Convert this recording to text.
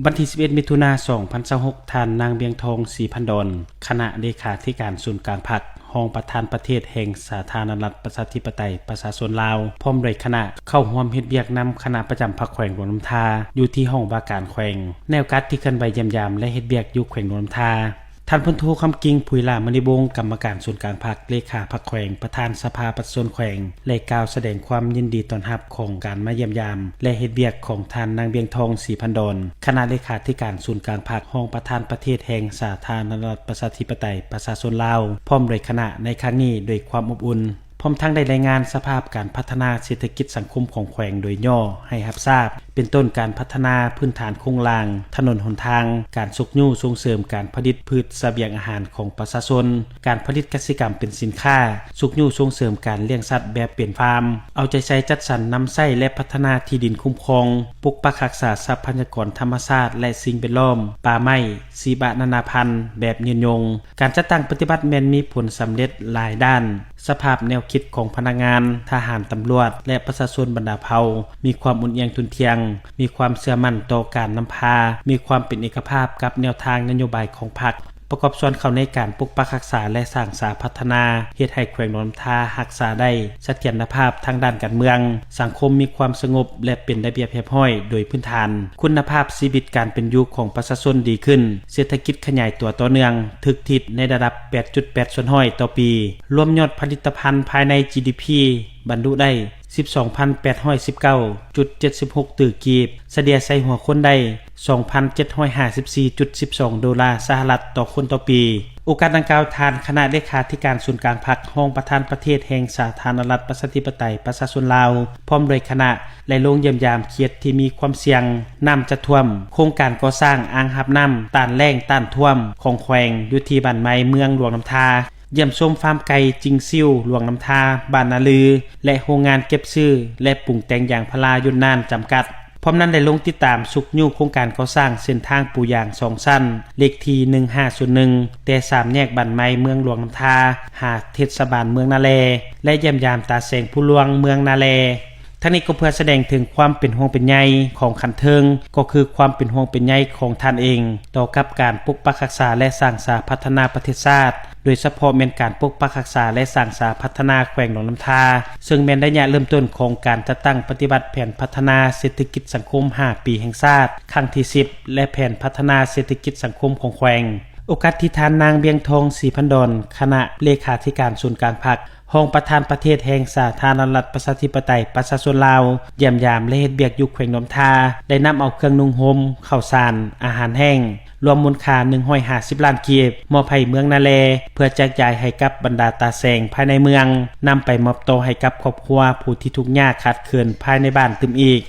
ວັນທີສິບເອັດ ມິຖຸນາ ສອງພັນຊາວຫົກ ທ່ານນາງ ວຽງທອງ ສີພັນດອນ ຄະນະເລຂາທິການສູນກາງພັກ, ຮອງປະທານປະເທດແຫ່ງສາທາລະນະລັດ ປະຊາທິປະໄຕ ປະຊາຊົນລາວ ພ້ອມດ້ວຍຄະນະ ເຂົ້າຮ່ວມເຮັດວຽກນຳຄະນະປະຈຳພັກແຂວງຫຼວງນ້ຳທາ ຢູ່ທີ່ຫ້ອງວ່າການແຂວງ. ໃນໂອກາດທີ່ເຄື່ອນໄຫວຢ້ຽມຢາມ ແລະ ເຮັດວຽກຢູ່ແຂວງຫຼວງນ້ຳທາ, ທ່ານ ພົນໂທ ຄຳກິ່ງ ຜຸຍຫຼ້າມະນີວົງ ກຳມະການສູນກາງພັກ, ເລຂາພັກແຂວງ, ປະທານສະພາປະຊາຊົນແຂວງ ໄດ້ກ່າວສະແດງຄວາມຍິນດີຕ້ອນຮັບຂອງການມາຢ້ຽມຢາມ ແລະ ເຮັດວຽກຂອງທ່ານນາງ ວຽງທອງ ສີພັນດອນ ຄະນະເລຂາທິການສູນກາງພັກ, ຮອງປະທານປະເທດແຫ່ງສາທາລະນະລັດ ປະຊາທິປະໄຕ ປະຊາຊົນລາວ ພ້ອມດ້ວຍຄະນະໃນຄັ້ງນີ້ດ້ວຍຄວາມອົບອຸ່ນ. ພ້ອມທັງໄດ້ລາຍງານສະພາບການພັດທະນາເສດຖະກິດສັງຄົມຂອງແຂວງໂດຍຫຍໍ້ໃຫ້ຮັບຊາບ, ເປັນຕົ້ນການພັດທະນາພື້ນຖານໂຄງລ່າງ, ຖະໜົນຫົນທາງ, ການຊຸກຍູ້ສົ່ງເສີມການຜະລິດພືດສະບຽງອາຫານຂອງປະຊາຊົນ, ການຜະລິດກະສິກຳເປັນສິນຄ້າ, ຊຸກຍູ້ສົ່ງເສີມການລ້ຽງສັດແບບເປັນຟາມ, ເອົາໃຈໃສ່ຈັດສັນນຳໃຊ້ ແລະ ພັດທະນາທີ່ດິນຄຸ້ມຄອງ, ປົກປັກຮັກສາຊັບພະຍາກອນທຳມະຊາດ ແລະ ສິ່ງແວດລ້ອມ, ປ່າໄມ້, ຊີວະນານາພັນ ແບບຍືນຍົງ. ການຈັດຕັ້ງປະຕິບັດແມ່ນມີຜົນສຳເລັດຫຼາຍດ້ານ, ສະພາບແນວຄິດຂອງພະນັກງານ, ທະຫານ, ຕຳຫຼວດ ແລະ ປະຊາຊົນບັນດາເຜົ່າ ມີຄວາມອຸ່ນອຽງທຸ່ນທ່ຽງ, ມີຄວາມເຊື່ອໝັ້ນຕໍ່ການນຳພາ, ມີຄວາມເປັນເອກະພາບກັບແນວທາງນະໂຍບາຍຂອງພັກ, ປະກອບສ່ວນເຂົ້າໃນການປົກປັກຮັກສາ ແລະ ສ້າງສາພັດທະນາ, ເຮັດໃຫ້ແຂວງຫຼວງນ້ຳທາຮັກສາໄດ້ສະຖຽນນະພາບທາງດ້ານການເມືອງ, ສັງຄົມມີຄວາມສະຫງົບ ແລະ ເປັນລະບຽບຮຽບຮ້ອຍໂດຍພື້ນຖານ, ຄຸນນະພາບຊີວິດການເປັນຢູ່ຂອງປະຊາຊົນດີຂຶ້ນ, ເສດຖະກິດຂະຫຍາຍຕົວຕໍ່ເນື່ອງ, ຖືກທິດໃນລະດັບ ແປດຈຸດແປດສ່ວນຮ້ອຍຕໍ່ປີ, ລວມຍອດຜະລິດຕະພັນພາຍໃນ ຈີດີພີ ບັນລຸໄດ້ ສິບສອງພັນແປດຮ້ອຍສິບເກົ້າຈຸດເຈັດສິບຫົກຕື້ກີບ, ສະເລ່ຍໃສ່ຫົວຄົນໄດ້ ສອງພັນເຈັດຮ້ອຍຫ້າສິບສີ່ຈຸດສິບສອງໂດລາສະຫະລັດຕໍ່ຄົນຕໍ່ປີ. ໂອກາດດັ່ງກ່າວ, ທ່ານຄະນະເລຂາທິການສູນກາງພັກ, ຮອງປະທານປະເທດແຫ່ງສາທາລະນະລັດ ປະຊາທິປະໄຕ ປະຊາຊົນລາວ ພ້ອມດ້ວຍຄະນະ ໄດ້ລົງຢ້ຽມຢາມເຂດທີ່ມີຄວາມສ່ຽງນ້ຳຈະຖ້ວມ, ໂຄງການກໍ່ສ້າງອ່າງຮັບນ້ຳຕ້ານແລ້ງຕ້ານຖ້ວມຂອງແຂວງ ຢູ່ທີ່ບ້ານໃໝ່ເມືອງຫຼວງນ້ຳທາ, ຢ້ຽມຊົມຟາມໄກ່ຈິງຊິວ ຫຼວງນ້ຳທາ, ບ້ານນາລື ແລະ ໂຮງງານເກັບຊື້ ແລະ ປຸງແຕ່ງຢາງພາລາຢຸນນານ ຈຳກັດ. ພ້ອມນັ້ນໄດ້ລົງຕິດຕາມຊຸກຍູ້ໂຄງການກໍ່ສ້າງເສັ້ນທາງປູຢາງສອງຊັ້ນ ເລກທີໜຶ່ງຫ້າສູນໜຶ່ງ ແຕ່ສາມແຍກບ້ານໃໝ່ເມືອງຫຼວງນ້ຳທາ ຫາເທດສະບານເມືອງນາແລ ແລະ ຢ້ຽມຢາມຕາແສງພູຫຼວງ ເມືອງນາແລ. ທັງນີ້ກໍເພື່ອສະແດງເຖິງຄວາມເປັນຫ່ວງເປັນໃຍຂອງຂັ້ນເທິງ, ກໍຄືຄວາມເປັນຫ່ວງເປັນໃຍຂອງທ່ານເອງ ຕໍ່ກັບການປົກປັກຮັກສາ ແລະ ສ້າງສາພັດທະນາປະເທດຊາດ, ໂດຍສະເພາະແມ່ນການປົກປັກຮັກສາ ແລະ ສ້າງສາພັດທະນາແຂວງຫຼວງນ້ຳທາ, ເຊິ່ງແມ່ນໄລຍະເລີ່ມຕົ້ນຂອງການຈັດຕັ້ງປະຕິບັດແຜນພັດທະນາເສດຖະກິດສັງຄົມຫ້າປີແຫ່ງຊາດ ຄັ້ງທີສິບ ແລະ ແຜນພັດທະນາເສດຖະກິດສັງຄົມຂອງແຂວງ. ໂອກາດທີ່ທ່ານນາງ ວຽງທອງ ສີພັນດອນ ຄະນະເລຂາທິການສູນກາງພັກ, ຮອງປະທານປະເທດແຫ່ງສາທາລະນະລັດ ປະຊາທິປະໄຕ ປະຊາຊົນລາວ ຢ້ຽມຢາມ ແລະ ເຮັດວຽກຢູ່ແຂວງຫຼວງນ້ຳທາ ໄດ້ນຳເອົາເຄື່ອງນຸ່ງຫົ່ມ, ເຂົ້າສານ, ອາຫານແຫ້ງ ລວມມູນຄ່າໜຶ່ງຮ້ອຍຫ້າສິບລ້ານກີບ ມອບໃຫ້ເມືອງນາແລ ເພື່ອແຈກຢາຍໃຫ້ກັບບັນດາຕາແສງພາຍໃນເມືອງ, ນຳໄປມອບຕໍ່ໃຫ້ກັບຄອບຄົວຜູ້ທີ່ທຸກຍາກຂາດເຂີນພາຍໃນບ້ານຕື່ມອີກ.